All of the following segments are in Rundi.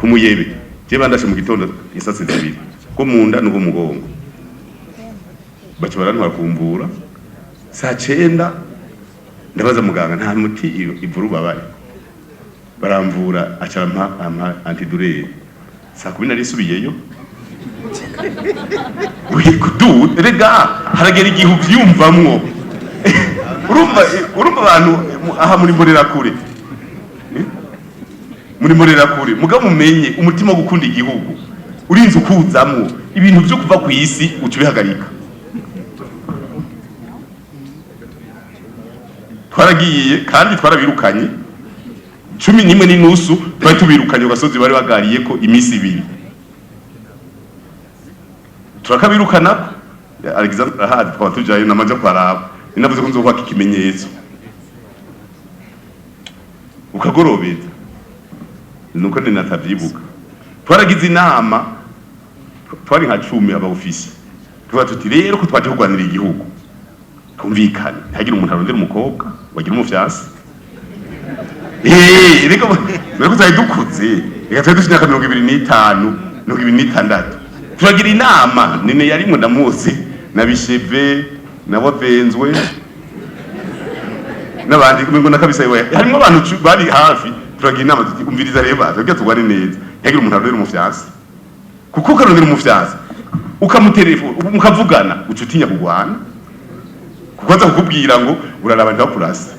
Ku muyebe je bandashe mu gitondo insase zibiri, ko mu nda no ku mugongo, baca barantwara kumvura saa 9. Ndabaza muganga: "Nta muti ivura ububabare?" Baramvura, aca ampa antidouleur. Saa 10 narisubiyeyo. Kudu rega haragera igihe uvyumvamwo. Urumva abantu aha muri mbonerakure, muri mbonerakure, mugabo mumenye umutima wo gukunda igihugu urinze ukuzamwo, ibintu vyo kuva ku isi uca ubihagarika. Twaragiye kandi twarabirukanye 11:30, twari tubirukanye ku gasozi bari bagariyeko iminsi 2, turakabirukanako. Alexandre arahazi, twaba tujayo namaja kwaraba, ninavuze ko nzokwaka ikimenyetso ukagorobeza, nuko ninatavyibuka. Twaragize inama, twari nka 10 aba ofisi, tuvuga tuti: "Rero ko twaje kurwanira igihugu, twumvikane, ntihagire umuntu arondera umukobwa wagira umufyansi." Reka reko twari dukuze, reka twari dufite imyaka 25, 26. Turagira inama nene yarimwo, ndamuzi, na Bisheve na Wavenzwe n'abandi, ngo na kabisa we harimo abantu bari hafi. Turagira inama tuti: "Umviriza rero baza kugira turwane neza, ntihagire umuntu arondera umufyansi, kuko ukarondera umufyansi ukamutelefona mukavugana, uca utinya kugwana, kuko aza kukubwira ngo uraraba ntibakurase."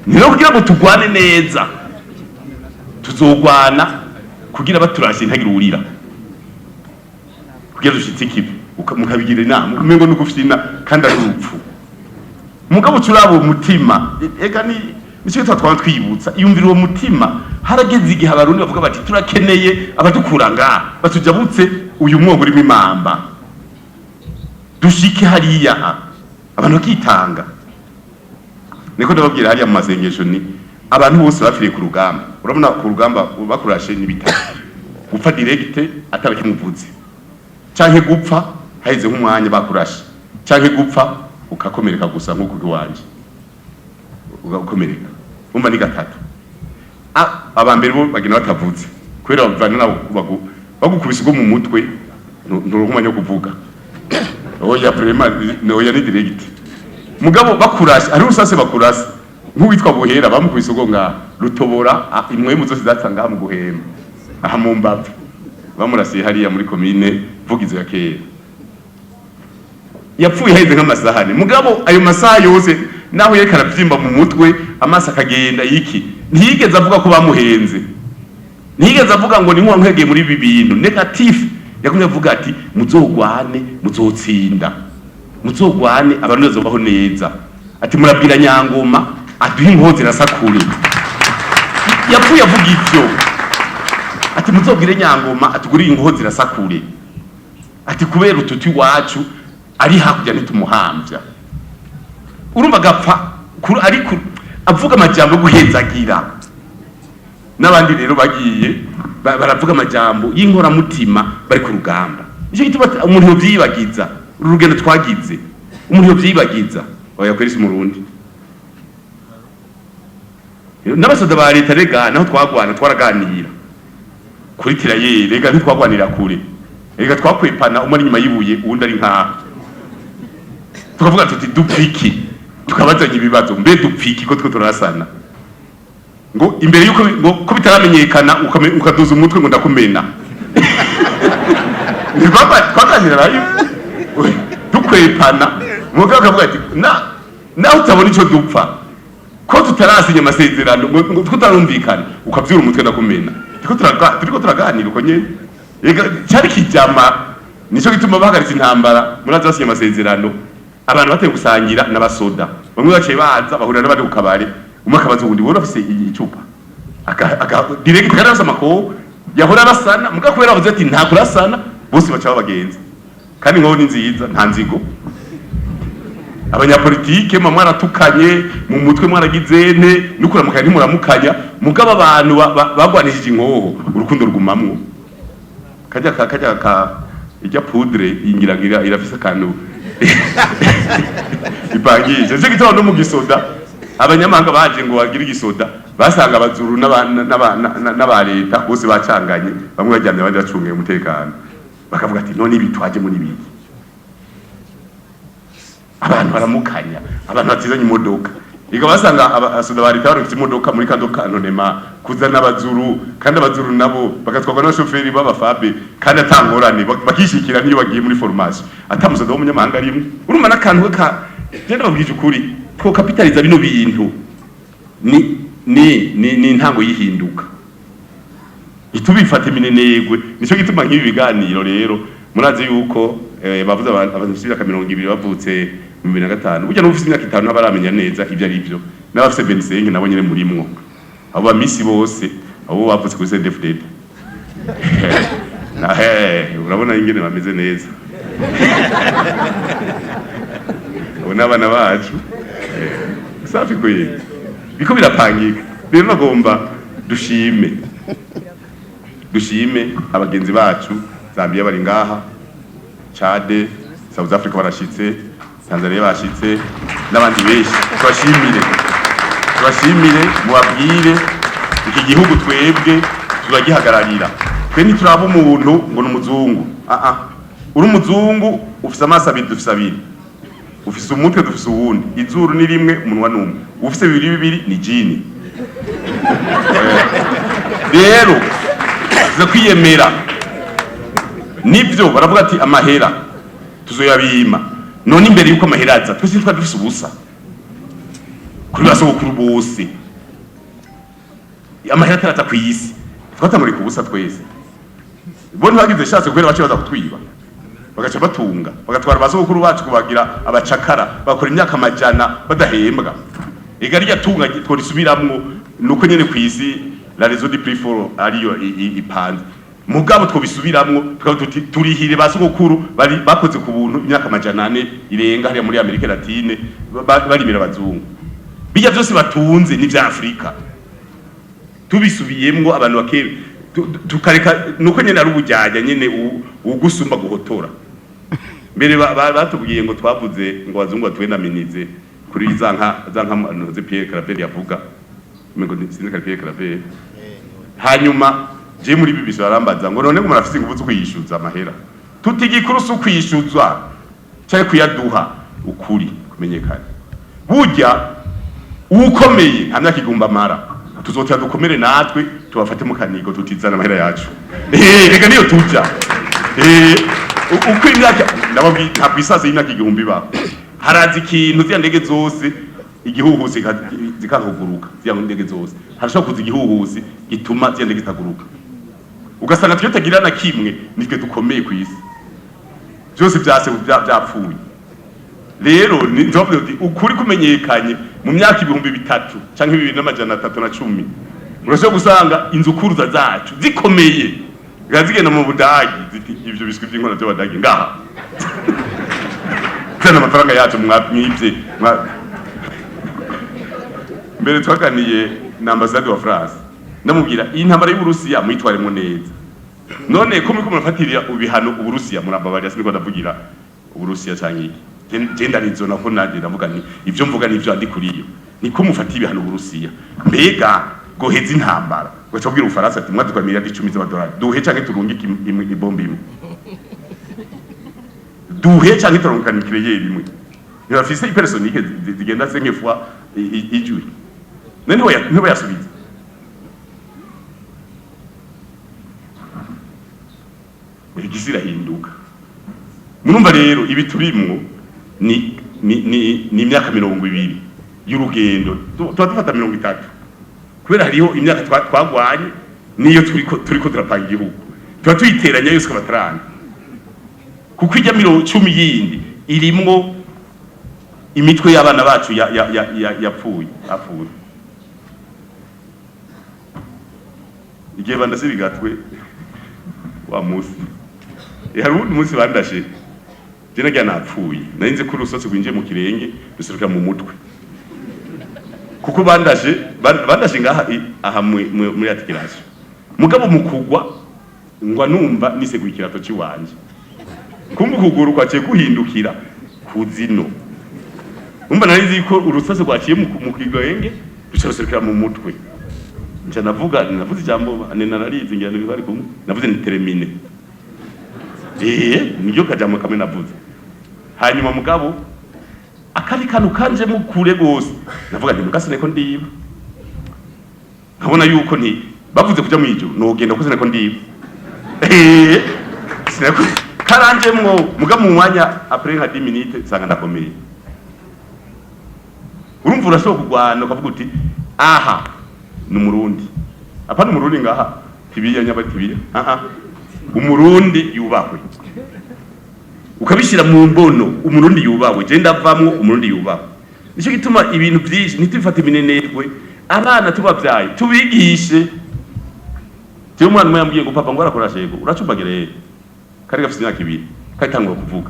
Ni rero kugira ngo tugwane neza, tuzogwana kugira baturashe ntihagire uwurira, kugira dushitse ikivi. Mukabigira inama, umengo nuko ufite kandi ari urupfu. Mugabo ucuraba uwo mutima, ega ni nicyo gituma twaba twibutsa, iyumvira uwo mutima. Harageze igihe Abarundi bavuga bati: "Turakeneye abadukura ngaha, batujabutse uyu mwongo urimo imamba, dushike hariya." Ha abantu bakitanga. Niko ndababwira hariya mu masengesho, ni abantu bose bapfiriye ku rugamba. Urabona ku rugamba bakurashe n'ibitaro, gupfa direct atarakimuvuze, canke gupfa haheze nk'umwanya bakurashe, canke gupfa ukakomereka gusa nk'uko iwanje ugakomereka. Umva, ni gatatu. Aba mbere bo bagenda batavuze, kubera bavana nabo bagukubise ubwo mu mutwe, nturonka umwanya wo kuvuga. Oya, vraiment, oya, ni direct. Mugabo bakurashe ari urusase, bakurase nk'uwitwa Buhera, bamukubise ubwo ngaha rutobora impwemu zose zatsa ngaha mu guhema aha mu mbavu. Bamurasiye hariya muri komine Vugizo ya kera. Yapfuye haheze nk'amasahane. Mugabo ayo masaha yose, naho yariko aravyimba mu mutwe, amaso akagenda iki, ntiyigeze avuga ko bamuhenze, ntiyigeze avuga ngo ni nkwegeye muri ibi bintu négatif. Yakumye avuga ati: "Muzogwane, muzotsinda, muzogwane, abantu bazobaho neza." Ati: "Murabwira Nyangoma aduhe inkozi irasakure." Yapfuye avuga ivyo, ati: "Muzobwire Nyangoma atugurire inkozi irasakure." Ati: "Kubera ututi iwacu ari hakurya ntitumuhamvya." Urumva agapfa ariko avuga amajambo yo guhezagira. N'abandi rero bagiye baravuga amajambo y'inkoramutima bari ku rugamba. Nicyo gituma umuntu yovyibagiza uru rugendo twagize, umuntu yovyibagiza, oya, kweri si Umurundi. N'abasoda ba leta rega, naho twagwana twaraganira kuri tirailleur. Rega ntitwagwanira kure, rega twakwepana, umwe ari inyuma y'ibuye, uwundi ari nkaha, tukavuga tuti: "Dupfiki?" Tukabazanya ibibazo: "Mbe dupfiki ko two turasana?" Ngo imbere yuko ngo ko bitaramenyekana, ukaduza umutwe ngo ndakumena. Twaganira nayo dukwepana. Mugabo akavuga ati: "Na naho utabona ico dupfa, ko tutarasinya amasezerano, ngo tutarumvikana, ukavyura umutwe ndakumena." Turiko turaganira uko nyene. Ega cari kijama. Nico gituma bahagaritse intambara, murazi basinye amasezerano, abantu bateye gusangira n'abasoda. Bamwe baciye baza bahurira n'abandi ku kabare, umwe akabaza uwundi: "Wowe urafise icupa?" Aka direct, kandi afise amakobo yahora arasana. Muga kubera bavuze ati: "Nta kurasana," bose baca babagenza. Kandi inkoho ni nziza, nta nzigo. Abanyapolitike mwa mwaratukanye mu mutwe, mwaragize nte, nukuramukanya ntimuramukanya, mugabo abantu bagwanishije inkoho, urukundo rugumamwo. Kajya ka ijya poudre ingira ngira irafise akantu ipangije. Nico gituma no mu gisoda. Abanyamahanga baje ngo bagire igisoda, basanga abazuru n'aba leta bose bacanganye, bamwe baryamye, abandi bacungiye umutekano. Bakavuga ati: "None ibi twajemo n'ibiki?" Abantu baramukanya, abantu batizanye imodoka. Iga basanga abasoda ba leta barufite imodoka muri kando kanonema kuzana abazuru, kandi abazuru nabo bagatwarwa n'abashoferi b'abafabe, kandi atangorane, bakishikira niyo bagiye muri formation, ata musoda w'umunyamahanga arimwe. Urumva n'akantu ka je ndababwije ukuri, two capitaliza bino bintu ni intango yihinduka, ntitubifate minenegwe. Nico gituma nk'ibi biganiro rero, murazi yuko bavuze abantu bafite imyaka 20 bavutse mu 2005, burya n'ufite imyaka 5 ntabaramenya neza ibyo ari byo, n'abafite 25 nabo nyene murimwo. Abo bamisi bose, abo bavutse kuri CNDD-FDD na he, urabona ingene bameze neza. Abo n'abana bacu. Safi kweli, biko birapangika. Rero bagomba dushime abagenzi bacu Zambia bari ngaha, Chad, South Africa barashitse, Tanzania bashitse, n'abandi benshi. Tubashimire, tubashimire, mubabwire iki gihugu twebwe turagihagararira. Twe ntituraba umuntu ngo ni umuzungu. Ah ah, uri umuzungu ufise amaso abiri, dufise abiri; ufise umutwe, dufise uwundi; izuru ni rimwe, umunwa ni umwe. Ufise bibiri bibiri ni jini. Rero tuza kwiyemera. Nivyo baravuga ati amahera tuzoyabima. None imbere yuko amahera aza, twese twari dufise ubusa kuri ba sogokuru bose. Amahera ataraza kw'isi, twatanguriye ku busa twese. Bo ntibagize chance, kubera bace baza kutwiba, bagaca batunga, bagatwara ba sogokuru bacu kubagira abacakara, bakora imyaka amajana badahembwa. Ega rirya tunga tworisubiramwo, nuko nyene kw'isi la raison du plus fort ariyo ipanze. Mugabo twobisubiramwo, tukaba tuti turihire ba sogokuru bari bakoze ku buntu imyaka 400 irenga hariya muri Amerika Latine, barimira abazungu. Bijya byose batunze ni vya Afrika. Tubisubiyemwo, abantu bake tukareka nuko nyene ari ubujyajya nyene ugusumba guhotora. Mbere batubwiye ngo twavuze ngo abazungu batwendaminize kuri za nka ntuzi Pierre Claver yavuga, ngo sinzi ka Pierre Claver. Hanyuma je muri BBC barambaza ngo none ngo murafise ingufu zo kwiyishuza amahera? Tuti igikuru si ukwiyishuzwa cyangwa kuyaduha, ukuri kumenyekana. Burya ukomeye nta myaka igumba amara. Tuzotera dukomere natwe, tubafate mu kanigo, tutizana amahera yacu. Reka niyo tuja. Uko imyaka, ndababwiye, ntabwo isaza y'imyaka 1000 ibaho. Haraza ikintu, ziriya ndege zose igihuhusi zikahuguruka. Ziriya ndege zose harashobora kuza igihuhusi gituma ziriya ndege zitaguruka, ugasanga twe tagira na kimwe, nitwe dukomeye ku isi, byose byase byapfuye. Rero ni nzovuga uti ukuri kumenyekanye mu myaka 3000 canke 2310, urashobora gusanga inzu kuruza zacu zikomeye, ziba zigenda mu Budagi ziti: "Ivyo biswi vy'inkono vy'Abadagi ngaha, zana amafaranga yacu mwivye." Mbere twaganiye na ambasade wa France, ndamubwira iyi ntambara y'Uburusiya mwitwaremo neza. None ko muriko murafatirira ibihano Uburusiya, murambabarira, siniko ndavugira Uburusiya canke iki. Je ndarizona ko nanje ndavuga ni ivyo mvuga nivyo andi kuriyo. Niko mufatiye ibihano Uburusiya, mbega goheza intambara, ugaca ubwira Ubufaransa ati mwadutwaye miliyardi 10 z'amadolari, duhe canke turungike ibombe imwe, duhe canke turungika nucléaire imwe. Ntibafise hypersonique zigenda cinq fois ijwi? None ntiboyasubiza. Igisi irahinduka. Murumva rero ibi turimwo ni imyaka 20 y'urugendo. Tuba dufata 30, kubera hariho imyaka twagwanye niyo turiko turapanga igihugu, tuba tuyiteranya yose ikaba 30, kuko ijya 10 yindi irimwo imitwe y'abana bacu yapfuye apfuye. Igihe bandase bigatwe wa musi, hari uwundi munsi bandashe je nagira napfuye, nari nzi ko urusotsi rwinjiye mu kirenge ruserukira mu mutwe, kuko bandashe ngaha aha muri articulation. Mugabo mu kugwa ngwa numva niseguye ikirato ciwanje, kumva ukuguru kwaciye guhindukira ku zino. Umva, nari nzi ko urusase rwaciye mu kigwenge ruca ruserukira mu mutwe. Nca navuga, navuze ijambo ane nararize, ngira ngo bari kumwe, navuze ni terminé. Niryo kajambo kamwe navuze. Hanyuma mugabo akari kantu kanjemo kure gose, navuga nti mugase niko ndiba, nkabona yuko nti bavuze kuja mwijuru nogenda kuko sinako ndiba. Sinako karanjemwo. Muga mu mwanya après nka 10 minutes sanga ndakomeye. Urumva urashobora kugwana ukavuga uti aha ni umurundi, apana umurundi ngaha tibiya nyabatibiya, aha umurundi yubahwe, ukabishyira mu mbono, umurundi yubahwe, je ndavamwo umurundi yubahwe. Nicyo gituma ibintu byinshi ntitubifate minenegwe. Abana tubavyaye tubigishe. Jewe umwana umwe yambwiye ngo papa, ngo arakora shego uracumbagira rero, kari gafise imyaka 2, karitangura kuvuga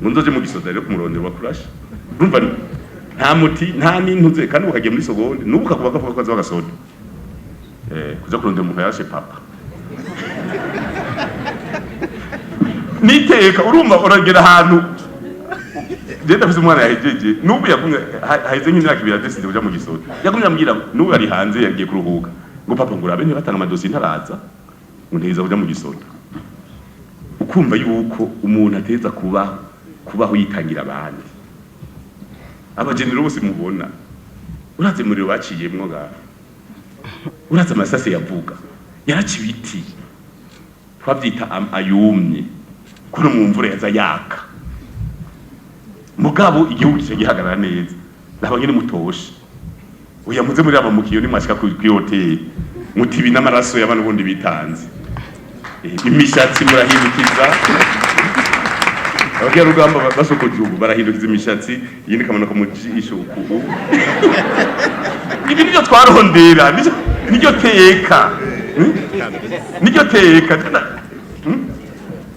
ngo nzoje mu gisoda rero kumurondera wakurashe. Urumva nta muti nta n'intuze, kandi ubu kagiye muri seconde, n'ubu kakuba kavuga ko azoba gasoda, kuja kurondera umuntu yarashe papa niteka. Urumva uragera ahantu, je ndafise umwana yahejeje n'ubu, yagumye haheze nk'imyaka 2 adeside kuja mu gisoda, yagumye ambwira, n'ubu ari hanze yagiye kuruhuka, ngo papa, ngo urabe ntibatanga amadosiye ntaraza, ngo ntegeza kuja mu gisoda. Ukumva yuko umuntu ateza kubaho, kubaho yitangira abandi. Abagenero bose mubona, uraze muriro baciyemwo ngaho, uraze amasase yavuga, yaraca ibiti twavyita ayumye kuno mu mvura yaza yaka, mugabo igihugu kica gihagarara neza. Raba nyene mutoshe, oya muze muri aba mukiyo nimwashika kuri hoteli muti ibi n'amaraso y'abantu bundi bitanze. Imishatsi murahindukiza, abagerarugamba basokoje ubu barahindukiza imishatsi, iyindi ikamanuka mu jisho uku. Ibi nivyo twarondera, niryo teka. Niryo teka.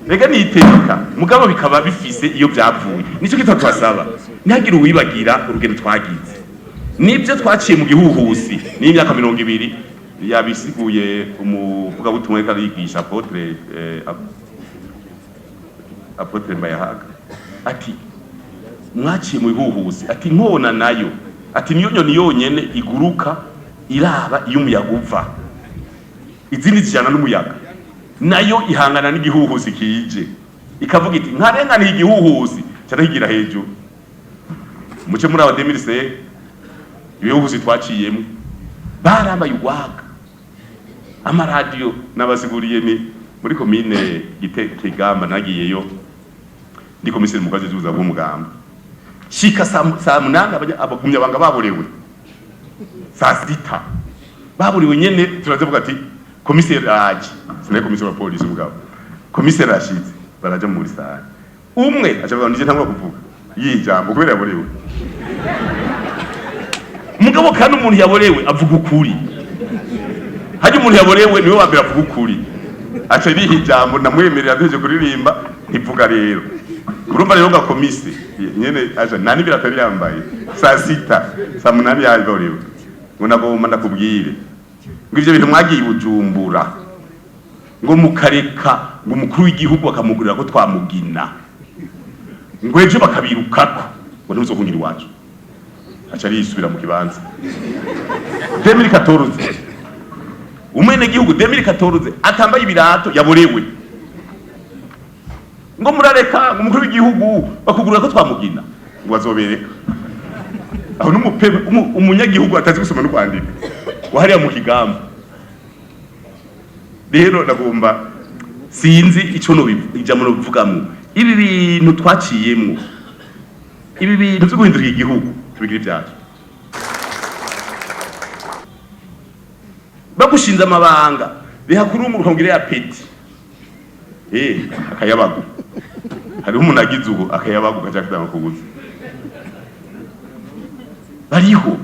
Rega ni iteka, mugabo bikaba bifise iyo byavuye. Nicyo kita twasaba, ntihagire uwibagira urugendo twagize nibyo twaciye mu gihuhusi n'imyaka 20 yabisiguye umuvugabutumwa ariko arigisha apôtre, apôtre Mbayahaga, ati mwaciye mu bihuhusi, ati nkona nayo, ati niyo nyoni yonyene iguruka iraba iyo umuyaga uva, izindi zijana n'umuyaga, nayo ihangana n'igihuhusi kije, ikavuga iti nkarenganiye igihuhusi carahigira hejuru. Muce muri aba 2005 ibihuhusi twaciyemo, barambaye ugwaga, amaradiyo nabasiguriye ni muri komine Gite Kigamba, nagiyeyo ndi komiseri mu kazi z'ubuza bw'umugamba, shika saa 8 abagumyabanga baborewe, saa 6 baburiwe nyene. Turavuga ati komiseri aje, sinari komiseri wa polisi, mugabo komiseri ashitse, baraja muri salle, umwe aca avuga nije ntangura kuvuga yijambo kubera yaborewe. Mugabo kandi umuntu yaborewe avuga ukuri, hajya umuntu yaborewe niwe wa mbere avuga ukuri, aca riha ijambo, ndamwemerera aduheje kuririmba ntivuga. Rero urumva rero nga komisi nyene aja nta n'ibirato yari yambaye saa 6, saa 8 yaborewe, ngo nagomba ndakubwire ngo ivyo bintu mwagiye i Bujumbura, ngo mukareka ngo umukuru w'igihugu bakamugurira ko twamugina, ngo ejo bakabirukako, ngo ntimuzokungira iwacu. Aca arisubira mu kibanza. 2014, umwenegihugu 2014 atambaye ibirato yaborewe, ngo murareka ngo umukuru w'igihugu bakugurira ko twamugina, ngo bazobereka aho n'umupepe umunyagihugu atazi gusoma no kwandika wahariya mu Kigamba. Rero nagomba, sinzi ico no ijambo nobivugamwo, ibi bintu twaciyemwo, ibi bintu vyo guhindura igihugu tubigira ibyacu. Bagushinze amabanga biha kurumuruka ngo ya peti akayabagu, hariho umuntu agize ubu akayabagu gaca katanga kuguza bariho.